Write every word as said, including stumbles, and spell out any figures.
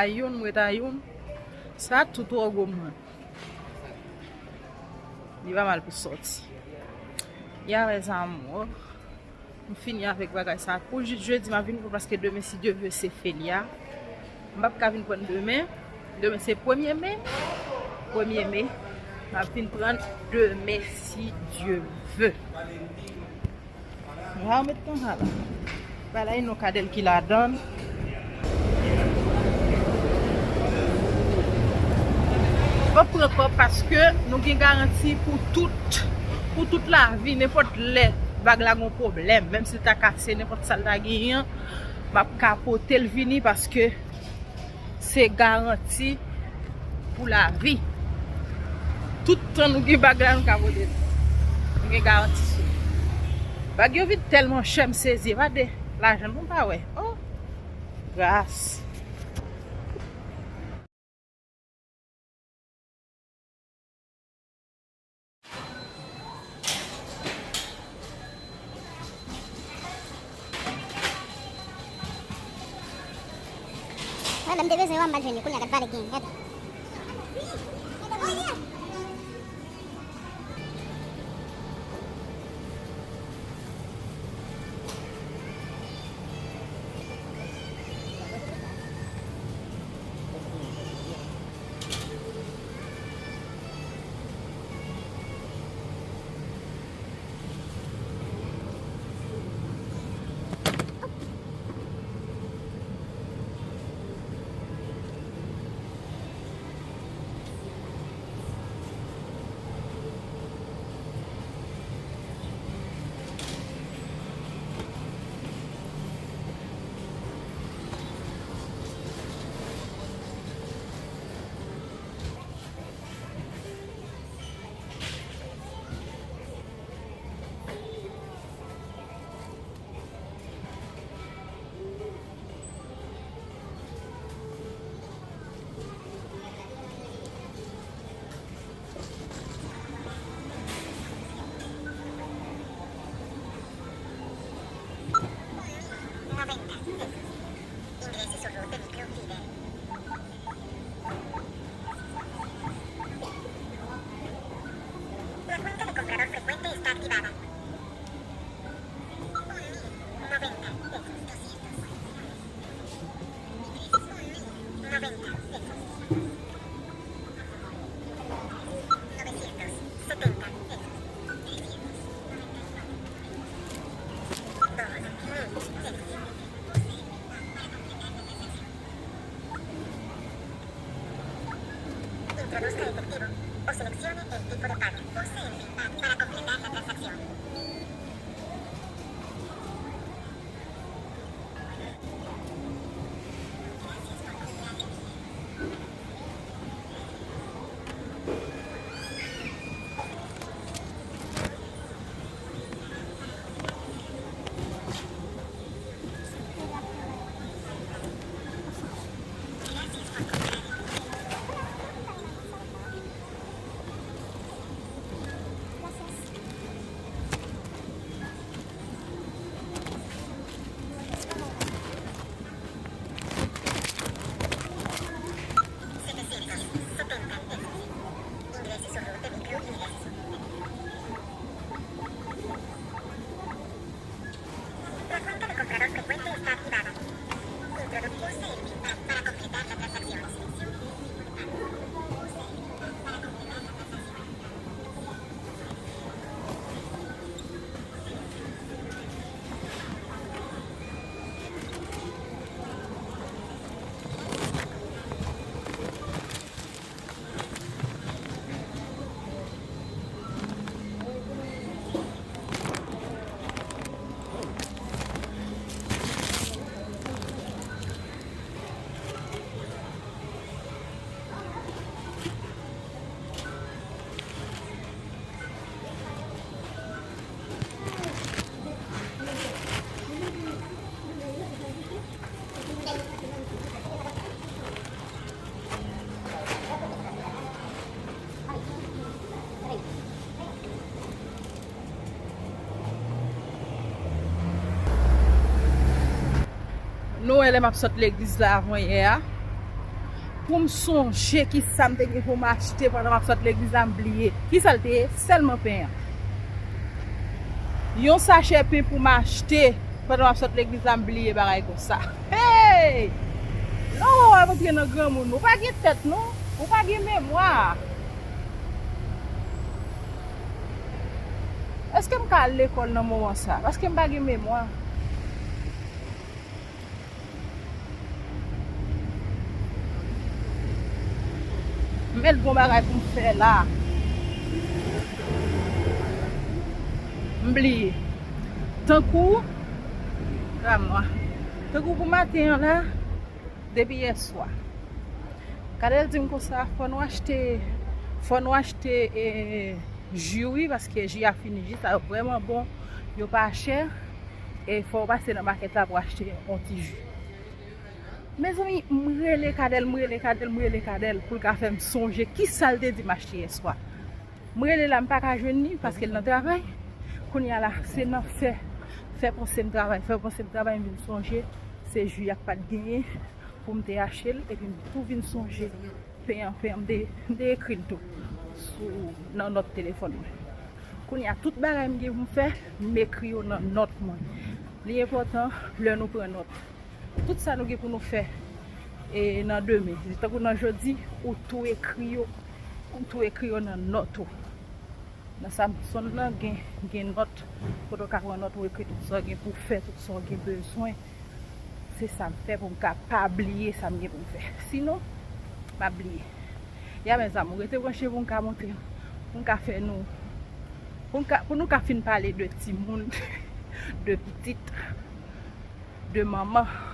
A youn, m ret a youn. Sa tou twò gwo, mwen. Li pa mal pou sòti. Ya, mes amours. M fini avèk bagay sa. Pou jis jedi, m ap vin pran paske demen, si Dye vle, se feriya. M p ap ka vin pran demen. Demen, se premye me. Premye me. M ap vin pran demen, si Dye vle. Waw, met konsa la. Bagay la, nou kadèl ki ladan. Pap pran kòb paske nou gen garanti pou tout, pou tout lavi, nenpòt lè bag la gon pwoblèm, menm si l ta kase, nenpòt sa l ta genyen an, m ap ka pote l vini paske se garanti pou lavi. Tout tan nou gen bag la, nou ka voye l. Nou gen garanti sou li. Bag yo vin tèlman chè, m sezi. E pa de lajan non, pa wè. Oh! Gras. Mwen menm, m te bezwen yo a, m pa t jwenn yo. Kounye a, gad valè k genyen, gade. Noventa pesos. Ingrese su root de micro líder. La cuenta de comprador frecuente está activada. Noventa pesos, doscientos. Noventa pesos. Novecientos setenta pesos. Trescientos noventa y nueve. Dos mil pesos. Introduzca efectivo o seleccione el tipo de pago. Use el PIN pad para completar la transacción. Setecientos setenta pesos. Ingrese su root de micro y ingresos. La cuenta de comprador frecuente está activada. Introduzca el PIN pad para completar la transacción. Nou wè lè m ap sot legliz la avanyè a. Pou m sonje ki sa m te gen pou m achte pandan m ap sot legliz la, m bliye. Ki sa l te ye? Sèlman pen an. Yon sachè pen pou m achte pandan m ap sot legliz la, m bliye bagay konsa. Hey! Lè w wè w ap antre nan granmoun, ou pa gen tèt non. Ou pa gen memwa. Èske m ka al lekòl nan moman sa? Paske m pa gen memwa. M mèt gon bagay pou m fè la. M bliye. Tankou, granm nwa. Tankou pou maten an la, depi yèswa. Kadèl di m konsa, fò nou achte, fò nou achte, eh, ji wi, paske ji a fini, ji sa yo vrèman bon, yo pa chè, e fò w pase nan makèt la pou achte yon ti ji. Mezanmi, m rele Kadèl, m rele Kadèl, m rele Kadèl, pou l ka fè m sonje ki sa l te di m achte yèswa. M rele la, m pa ka jwenn li, paske l nan travay. Kounye a la, se nan fè, fè panse m travay, fè panse m travay, m vin sonje, se ji a k pa t genyen pou m te achte l, epi m tou vin sonje pen an, pen an, m te, m te ekri l tou sou, nan nòt telefòn mwen. Kounye a, tout bagay m gen pou m fè, m ekri yo nan nòt mwen. Li enpòtan lè nou pran nòt. Tout sa nou gen pou nou fè, e, nan demen, tankou nan jodi, ou tou ekri yo, ou tou ekri yo nan nòt ou. Nan Samsung nan, gen, gen nòt, kote w ka pran nòt, ou ekri tout sa w gen pou fè, tout sa w gen bezwen. Se sa m fè pou m ka pa bliye sa m gen pou m fè. Sinon, m ap bliye. Ya, mezanmi, rete branche pou m ka montre, pou m ka fè nou, pou m ka, pou nou ka fin pale de timoun, de pitit, de manman.